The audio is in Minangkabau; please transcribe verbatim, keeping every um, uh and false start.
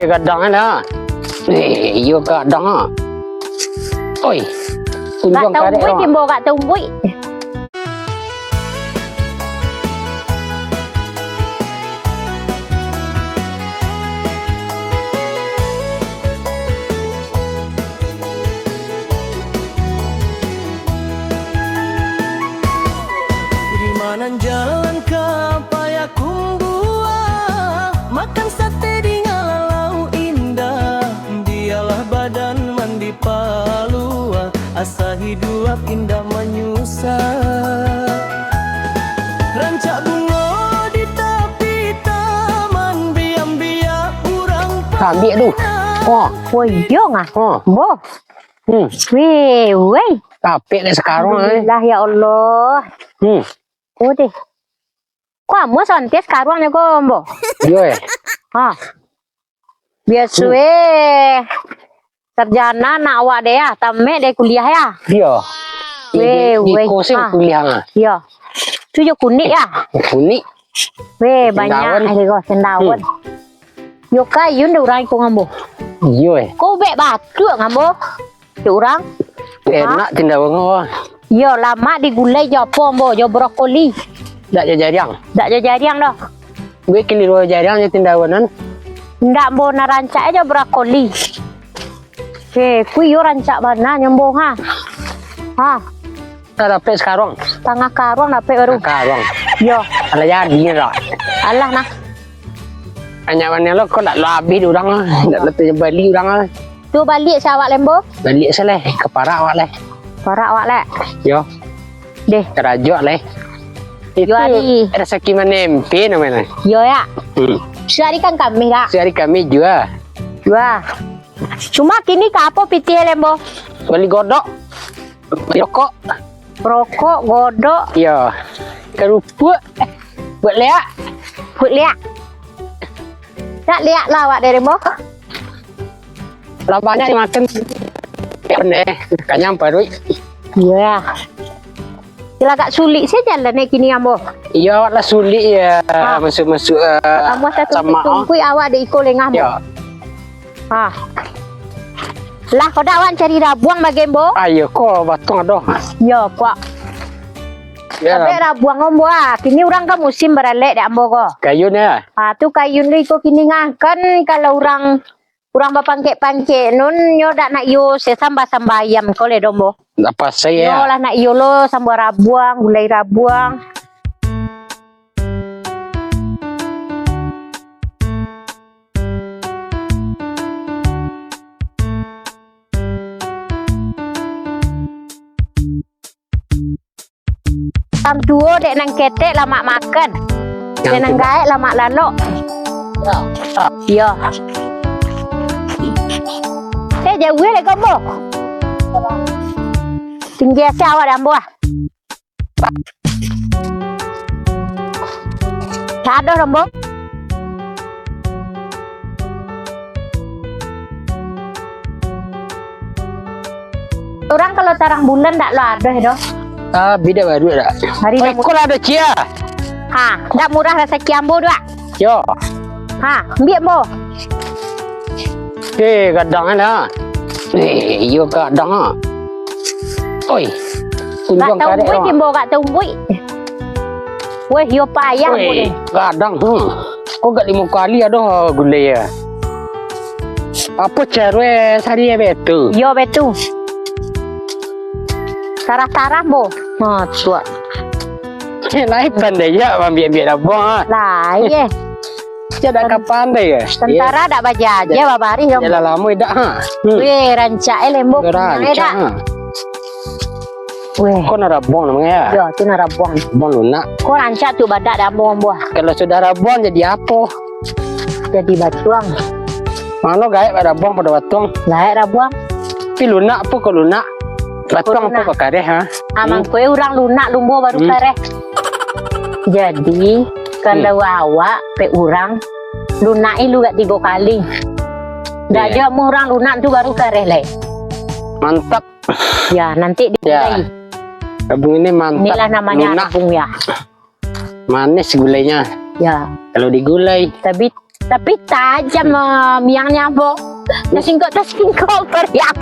Gadang kan, ha? Eh, iyo gadang, ha. Oi, tunjuang karek, tumbuik, Ambo, gak tumbuik. Di mana jalan ka Payakumbuah, makan sate di Ngalalau indah, bialah badan mandi paluah, asa hidup indak manyusah. Rancak bungo di tapi taman, biak-biak urang. Ambiak tu. Oh. Woi, yo ngah. Oh. Boh. Hmm. Weh, weh. Tapek dek sakarang, eh. Alhamdulillah, ya Allah. Hmm. Oh, deh. Kok amuah santias karuang nyo ko, Ambo? Iyo, eh. Ha. Biaso, hmm, eh. Sarjana nak awak deh, ya. Tamek deh kuliah, ya. Iyo. Weh, di, di weh. Iko sih, ha, kuliah, ah. Iyo. Tu jo kunik, ya. Kunik. Weh, banyak, eh, ko, sendaun. Hmm. Yo kayun dek urang iko ngambo. Iyo, eh. Ko ubek batuak ngambo. Dek urang. Enak tindaun ko. Iyo, lamak digulai jo apo, Ambo? Jo brokoli. Dak jo jariang. Dak jo jariang doh. Gue kiliru jariang jo tindaun nan. Ndak, Ambo, nan rancak jo brokoli. Eh, ku iyo rancak bana nyo, Ambo, ha. Ha. Lah dapek sakaruang. Tangah karuang dapek baru. Tangah karuang. Yo. Alah jadi lah. Alah nah. Banyak bana lo, kok ndak lo abih dek urang lah. Ndak lo tabali urang lah. Tu baliak se awak lai, Ambo? Baliak se lai, ka parak awak lai. Parak awak lai? Yo. Deh. Karajo awak lai. Itu ari. Rasaki manempe namonyo. Yo, ya. Hmm. Sahari kan Kamih, dak? Sahari Kamih jua. Jua. Cuma kini ka apo pitih lai, Ambo? Bali godok. Bali rokok. Rokok, godok. Iyo. Karupuak. Buek liak. Buek liak. Nak liak lah awak deh, Ambo. Lah banyak dimakan. Eh, kanyang paruik. Iyo. Lah agak sulik se jalan eh kini, Ambo. Iyo, awak lah sulik ya, ha, masuk-masuk, eh, amuah tatumpik-tumpik awak dek iko lengah, Ambo. Iyo. Ha. Lah, kok dak awak cari rabuang bagai, Ambo? Ayo, ko batuang ado. Iyo, ko. Yo. Tapi rabuang, Ambo, ah. Kini urang ka musim baralek dek, Ambo, ko. Kayun, ya? Ha, tu kayun tu iko kini ngah. Kan kalau urang Urang bapangkek-pangkek nun, nyo dak nak iyo se samba-samba ayam ko lai doh, Ambo. Ndak pasai, yo, ya? Lah nak iyo lo samba rabuang, gulai rabuang. Nan tuo dek nan ketek lamak makan. Dek nan gaek lamak lalok. Yo. Eh, jauah lai ko, Ambo. Tinggi asa awak dek Ambo ah. Sadoh, Ambo. Urang kalau tarang bulan dak lo ado doh. Ah, bida baru dak. Hari dah. Iko lah ado cia. Ha, dak murah rasaki Ambo dak? Yo. Ha, ambiak, Ambo. Eh, gadang kan, ha? Eh, iyo gadang, ha? Oi, tunjuang karek, tumbuik, ha? Ambo, gak tumbuik. Weh, yo payah. Weh, Ambo ni. Gadang, hmm. Ko gak limo kali ado gulai ya. Apo caro sari ya betu? Yo, betu. Tarah-tarah, Ambo. Ha, tuak. Eh, lai pandai ya, ambiak-ambiak rabuang, ha. Lai, eh. Cak dak kapan deh, ya? Tentara dak bajaja, babaris, Ambo. Yalah, lamo dak, ha. Hmm. Weh, rancak, eh, Ambo. Rancak, ha. Weh. Ko nan rabuang namonyo, ya? Yo, tu nan rabuang. Rabuang lunak. Ko rancak tu badak dek Ambo, Ambo. Kalau sudah rabuang, jadi apo? Jadi batuang. Mano gaek rabuang pado batuang? Gaek rabuang. Tapi lunak apo ko lunak? Batuang apo ko kareh, ha? Ah, hmm. Mangko urang lunak lumbuah baru kareh. Jadi, kalau awak pe urang lunak ilu gak tigo kali. Dak jo amuah urang lunak tu baru kareh lai. Mantap. Ya, nanti digulai. Rabuang ini mantap. Inilah namanya lunak. Rabuang, ya. Manis gulainya. Ya. Kalau digulai. Tapi Tapi tajam, eh, miangnyo, Bo. Tasingkok, tasingkok, pariak.